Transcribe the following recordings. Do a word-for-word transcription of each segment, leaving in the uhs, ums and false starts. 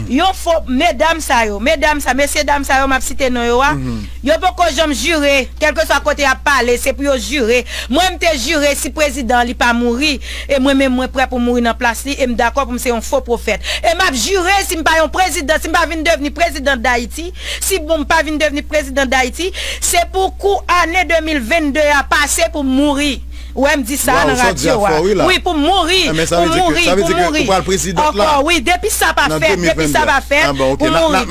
Yon fo, medam sa yo, medam sa, mesye dam sa yo m ap site non yo a, yo poko janm jire, kèlkeswa kote y ap pale, se pou yo jire. Mwen, m te jire si prezidan an li pa mouri, e mwen menm mwen prè pou mouri nan plas li, e m dakò pou m se yon fo pwofèt. E m ap jire si m pa yon prezidan, si m pa vin devni prezidan Dayiti, si bon m pa vin devni prezidan Dayiti, se pou kou ane de mil vennde a pase pou m mouri. Ou wè m di sa nan radyo a. Wi, pou mouri, pou mouri, pou mouri. Ankò, wi, depi sa pa fèt, depi sa pa fèt, pou mouri.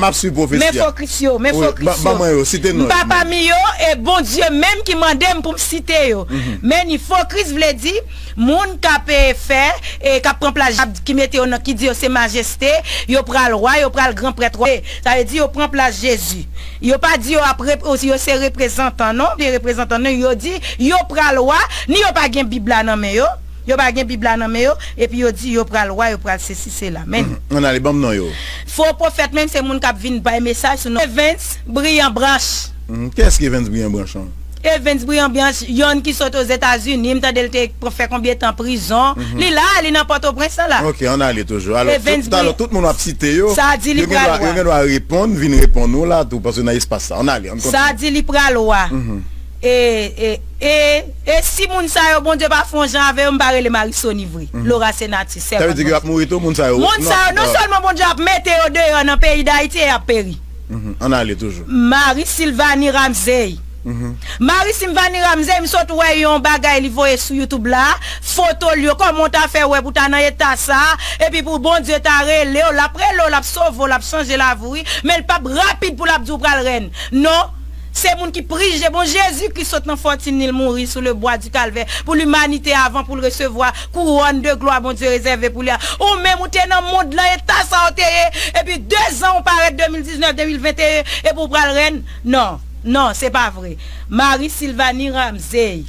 Men fo Kris yo, men fo Kris yo. M pa pami yo, e Bondye menm ki mande m pou m site yo. Men ni fo Kris vle di, moun k ap, e, fè, e k ap pran plas, ki mete yo nan, ki di yo se majeste, yo pral wa, yo pral gran prèt wa. Sa vle di yo pran plas Jezi. Yo pa di yo ap rep-, yo se reprezantan non, de reprezantan non, yo di yo pral wa, ni yo pa gen Bib la nan men yo, yo pa gen Bib la nan men yo, epi yo di yo pral wa, yo pral sesi sela. Men. Ann ale, ban m non yo. Fo pwofèt menm se moun k ap vin bay mesaj sou non. Evens Brian Branch. Kiyès ki Evens Brian Branch an? Evens Brian Branch, yonn ki sot Ozetazini, m tande l te fè konbyen tan prizon. Li la, li nan Pòtoprens la la. Ok, ann ale toujou. Alò, talò, tout moun w ap site yo, yo gen dwa, yo gen dwa reponn, vin reponn ou la tou, paske nan espas sa. Ann ale, ann kontinye. Sa di li pral wa. E, e, e, e si moun sa yo, Bondye pa fè yon jan avè yo, m pa rele Marisoni vre. Laura Senatus, sèvant Bondye. Sa vle di ke y ap mouri tou, moun sa yo? Moun sa yo, non sèlman Bondye ap mete yo deyò nan peyi Dayiti e y ap peri. Ann ale toujou. Marie Sylvanie Ramsey. Marie Sylvanie Ramsey, m sot wè yon bagay li voye sou YouTube la, foto l yo, kòman w ta fè wè pou ta nan eta sa, epi pou Bondye ta rele w, l ap rele w, l ap sove w, l ap chanje lavi w, wi, men l p ap rapid pou l ap di w pral rèn. Non, se moun ki prije, bon, Jezikri sot nan Fòtin Nil mouri sou le bwa di Kalvè pou limanite avan pou l resevwa kouwòn de glwa Bondye rezève pou li a. Ou menm ou te nan mond lan, eta sa w te ye, epi dezan ou parèt de mil diznèf, de mil venteyen, epi w pral rèn? Non, non, se pa vre. Marie Sylvanie Ramsey.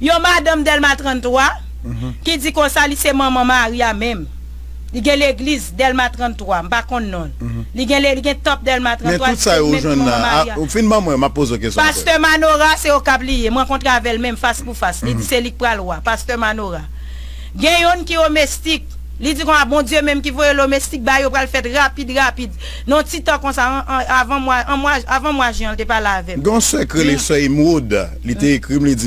Yon madanm Dèlma tranntwa, ki di konsa li se manman Mari a menm. Li gen legliz Dèlma tranntwa, m pa konn non l. Li gen le-, li gen tanp Dèlma tranntwa, li se menm ki manman Mari a. Ou fin ban mwen, m ap poze w kesyon ankò. Pastè Manora, se Okap li ye. M rankontre avè l menm fas pou fas. Li di se li k pral wa. Pastè Manora. Gen yonn ki o Mestik. Li di konsa, Bondye menm ki voye l o Mestik, bagay yo pral fèt rapid, rapid. Nan yon ti tan konsa, an, an, avan mwa, an mwa, avan mwa jen an, l te pale avè m. Gen yon sè k rele sè Emeraude. Li te ekri m, li di,